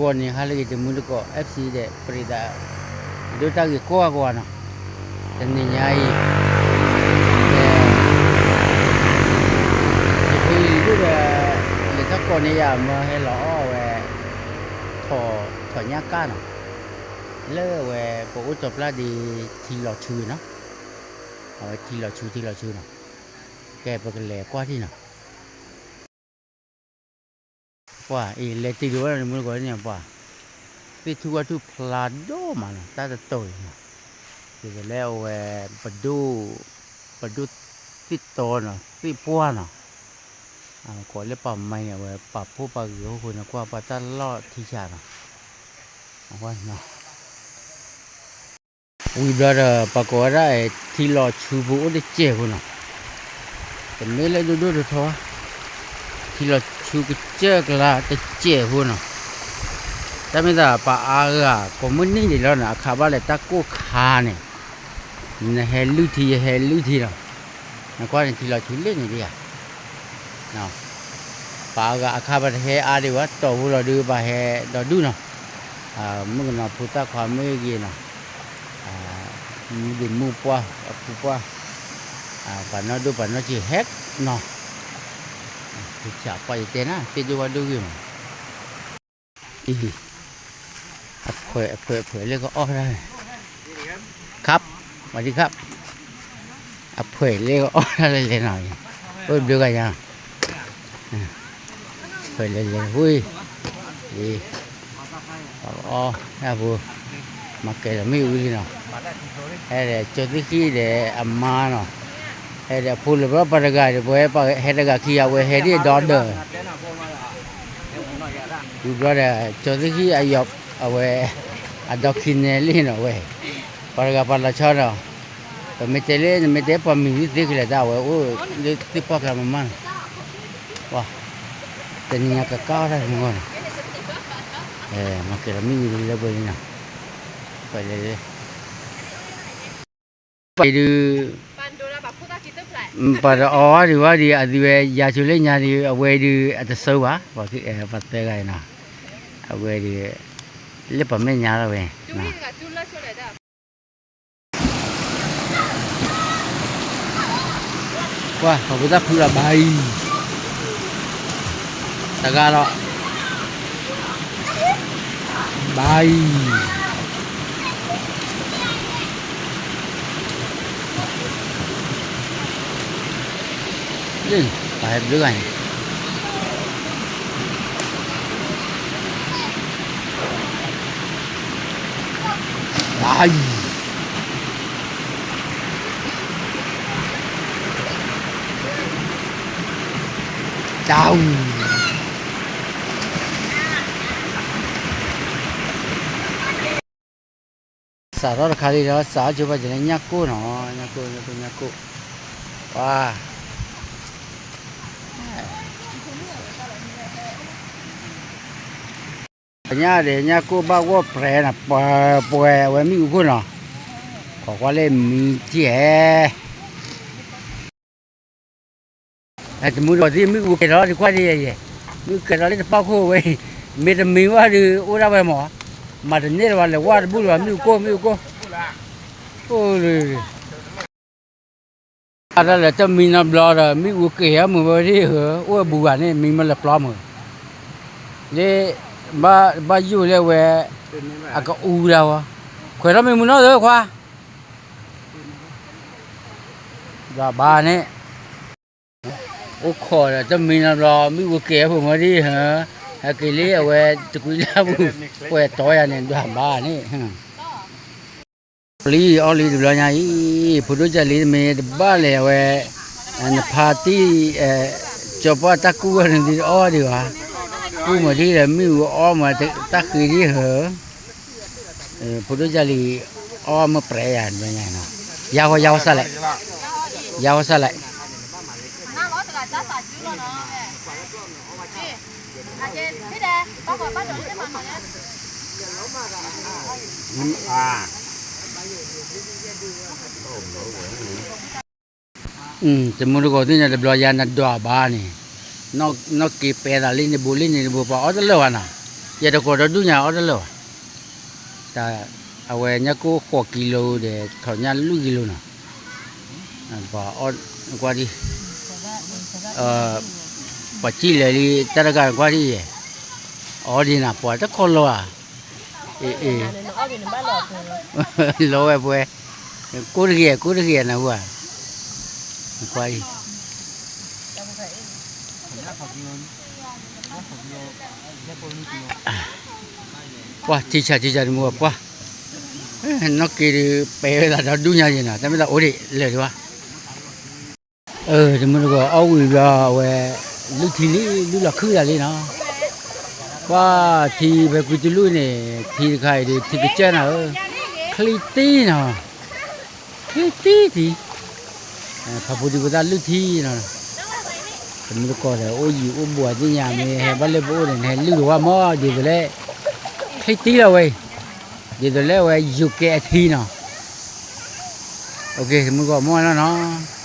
ဂီၤန့ၣ် ဟါလၢအဂ့ၤ တမူတကိး F C ဒီး ပရံသး ဒိတၢ်ဂ့ၤကိးဂၤကိးဂၤနီၤ, တနံၤညါအံၤ ယဖုယလံၤဒိၣ်ဒီး လဲၤထီၣ်ကိးန့ၢ်ယၤ မၢဟဲလီၤအီၣ်ဝဲ ထိၣ်ညၣ်ကၣ်နီၤ, လၢဝဲ ပအိၣ်တီၤပျၢ်ဒံး ထံလီၤဆူနီၤ, အဝဲထံလီၤဆူ ထံလီၤဆူနီၤ, ကဲ ပကလဲၤကွၢ်ထံၣ်နီၤ. ပှၤအံၤ လဲၤတုၤဒံးဝဲ မုၢ်ကီၢ်န့ၣ် ပှၤ သ့ၣ်ထူၣ်ဝၣ်ထူၣ်ဖျါဒိၣ်မးနီၤ, တၢ်တတိၤအံၤနီၤ, ဒ်သိးလၢအဝဲ ပဒိၣ် ပဒိၣ်သ့ၣ်တီနီၤ သ့ၣ်ပှၢ်နီၤ, ကိးလၢပှၤမၤန့ၣ် အဝဲပာ်ဖှိၣ်ပာ်ဂ့ၤအဃိန့ၣ် ကွၢ်ပှၤတၢ်လီၢ်ထံဆးနီၤ, အဝဲနီၤ ဝံၤဘျီဒီး ပှၤကိးဝဲဒၣ် ထံလီၤဆူပူၤအိၣ်တစဲးဖိနီၤ, တမ့ၢ်လၢဒိၣ်ဒိၣ်ထီထီ, ထံလီၤဆူကစၢၢ်ကျါတစဲးဖိနီၤ, တၢ်မ့ၢ်သးပှၤအါဂၤ ကိးမုၢ်နံၤဒံးလီၤနီၤ, အခါဘၣ်လဲၣ်တၢ်ကိၢ်ခါန့ၣ်, နဟဲလုၢ်ထံ ယဟဲလုၢ်ထံလီၤ, နကွၢ်န့ၣ် ထံလီၤဆူလၢန့ၣ်ဒံးဧါ ပှၤအါဂၤအခါပတဟဲအါဒံးဘၣ် တီၢ်ဖိလီၤဒုး ပှၤဟဲဒီဒူၣ်နီၤ, မုၣ်ကနီၤဖိသၣ်ခွါမ့ၢ်ဂ့ၤနီၤ, မုၣ်ဒံးမုၣ်ပှၢ် အဖိပှၢ်, ပှၤနီၢ်ဒိၣ်ပှၤနီၢ်ဆံးဟဲနီၤ, ဆးပှၢ်ယတဲနၤ သ့ၣ်ဒိၣ်ဝၣ်ဒိၣ်ဂ့ၤမး, အံၤ အဖှဲး အဖှဲး အဖှဲးလၢကအီၣ်တၢ် ခပ် ဝၤဒံခပ် အဖှဲးလၢကအီၣ်တၢ်လဲၤလဲၤနီၤ, အိၣ်ဘျုးဂၤညါ, ဖှဲးလဲၤလဲၤဝံၤ, အံၤ အီၣ်တၢ်ဖိ, မၤကဲၤလီၤမ့ၣ်အူလံနီၤ, ဟဲဒီးကၠီသ့ၣ်ဃံၣ်ဒီးအမါနီၤ, ဟဲဒီးအဖိလၢာ်ဘျီပှၤတဂၤဒီး ပဝဲဟဲတဂၤခံဂၤ အဝဲဟဲဒ်အဒီဒၢး ဝံၤဘျီဒီး ကၠီသ့ၣ်ဃံၣ်အယီၤ အဝဲ အဒီခံနဲလံနီၤဝဲ, ပှၤတဂၤပှၤလီၤဆီဒီး, ပမ့ၢ်တဲလၢ နမ့ၢ်တဲပှၤမံၤသ့ၣ်သ့ၣ်ကလဲၤတၢ် အဝဲအိၣ်လၢသ့ၣ်ပှၢ်ကျါမးမးနီၤ, ပှၤ တနံၤညါကကါအီၣ်တၢ်မုၢ်ဂီၢ်နီၤ, မၤကဲၤလီၤမ့ၣ်အူလၢပှဲၤလံနီၤ, ပှဲၤလဲၤလဲၤ ပှၤဒုး ပှၤတအီၣ်ဝဲဒံးဝဲဒံး အသုဝဲယၤဆိလၢညါဒံး အဝဲဒုးအတဆၢဘၣ်, ပှၤသၢဂၤအံၤနီၤ, အဝဲဒုး လၢပှၤမဲာ်ညါလီၤဝဲ, ကွၢ် ပှၤဖိသၣ်ဖုလီၤဘါအံၤ, တဂၤလီၤ, ဘါအံၤ လၢ ပှၤဟဲဘျုးဂၤန့ၣ် ဘါအံၤ တၢ်အူ စးထီၣ်တခါလံဒီး စးထီၣ်ဆိပာ်စၢၤလၢညၣ်ကိၢ်နီၤ, ညၣ်ကိၢ် ညၣ်ကိၢ် ညၣ်ကိၢ် ပှၤ ညါဒီးညၣ်ကိၢ်ဘၣ်ဂီၢ်ပြဲးနီၤ, ပှဲၤပှဲၤအဝဲမ့ၣ်အူခိၣ်နီၤ, ခိးကွၢ်လၢမံၤထံၣ်ဟဲ တမူတကိးသ့ၣ် မ့ၣ်အူကဲၤထီၣ်လီၤ တကွၢ်ဒ်ယဲ, မ့ၣ်အူကဲၤထီၣ်လၢတပၣ်ခိၣ်ဝဲ, မ့ၢ်တမံၤဘၣ်ဒီး အိၣ်ဒၣ်ဝဲမး, မၤတန့ၢ်လၢၤဘၣ် လဲၤဝဲတဘူၣ်လၢၤဘၣ် မ့ၣ်အူကိၢ် မ့ၣ်အူကိၢ်, အိၣ်လၢ အတၢ်လဲၤတမံၤနီတဘျီဒီး မ့ၣ်အူကဲၤအမုာ်ဝဲဒၣ်ဧၢ, အိၣ်ဝဲဘူးဂၤန့ၣ် မံၤမ့ၢ်လဲၤပျီမုာ်, လၢ ဘၣ်ယိၣ်လၢဝဲ အကအူဒၣ်ဝဲ, ခွဲးထီၣ်မ့ၢ်မုာ်နီၢ်သၢခွါ ဒွးဘါန့ၣ် အိၣ်ခိးဒီးတမံၤနီတဘျီ မ့ၣ်အူကဲၤအဖိမုာ်ဒံးဧၢ, ဟဲက့ၤလံအဝဲတကွံလၢပူၤ, ပှဲၤတီယၤန့ၣ် ဒွးဘါန့ၣ်, ပျံၤအီၣ်လံတဘျီညါအံၤ, ဖိဒိၣ်ကၢ်လံတမ့ၢ်တဘၣ်လဲၣ်အဝဲ, နဖါတံၢ်, ကၠီပှၢ်တၢ်ကူၣ်ဝဲန့ၣ်ဒ်အီၣ်ဒံးဘၣ်, ကူၣ်မုာ်ဒံးဒီးမ့ၣ်အူအီၣ်မုာ်တၢ်ဃ့ဒံးဧၢ ဖိဒိၣ်ကၢ်လံ အီၣ်မ့ၢ်ပြဲယၤန့ၣ်, ယါဝဲယါဝဲစးလဲၣ်, ယါဝဲစးလဲၣ်, တမူတကိးသ့ၣ်န့ၣ် တဘျီယါနဒွးဘါန့ၣ်, နီၢ်က့ၤပဲသးလံန့ၣ်ဘိလံန့ၣ်တဘိ ပှၤအီၣ်တလၢာ်ဘၣ်နီၤ, ယတကိးဒီဒူၣ်ညါအီၣ်တလၢာ်ဘၣ်, တၢ်အဝဲညါကိၢ်ဃိးကံလိဒီး ထီၣ်ညါလွံၢ်ကံလိနီၤ, ပှၤအီၣ်ကွၢ်ဒံး, ပှၤစံၣ်လဲၤလံ တၢ်တဂၤကွၢ်ဒံးယဲၢ်, အီၣ်ဒံးနၤ ပှၤတခီလီၤဧါ, အ့ၣ်အ့ၣ်, လီၤဝဲပှဲၤ, ကိၢ်တဂ့ၤ ကိၢ်တဂ့ၤနဟူဧါ, ကွၢ်ဒံး ပှၤထံဆးထံဆးတမုၢ်ပှၢ်, နီၢ်က့ဒုးပဲာ်ဝဲသးဒီဒူၣ်ညါယဲၢ်နီၤ, တၢ်မ့ၢ်သးအိၣ်ဒံးလၢာ်ဒံးဘၣ်, တမုၢ်တကိးအီၣ်ဝံၤဘျီအဝဲ, လုၢ်ထံလံ လုၢ်လီၤခုၣ်သးလံနီၤ, ပှၤထံဖဲကွံတလူၢ်န့ၣ် ထံတခါအံၤဒုးထံကစၢၢ်နၤဧၢ, ချံတံၢ်နီၤ, ချံတံၢ်ထံ ဖးဖူဒံဖိသၣ်လုၢ်ထံနီၤ, တမုၢ်တကိးဒီး အိၣ်ယံၤအိၣ်ဘူးသ့ၣ်ညါ မ့ၢ်ဟဲဘၣ်လၢပအိၣ်န့ၣ် နဟဲလုၢ်တဝါမး ဒ်သိးလဲၣ်, ချံတံၢ်လီၤဝဲအံၤ, ဒ်သိးလဲၣ်ဝဲ ယိၤကဲအထံနီၤ, တမုၢ်တကိးမ့ၢ်နီၤနီၤ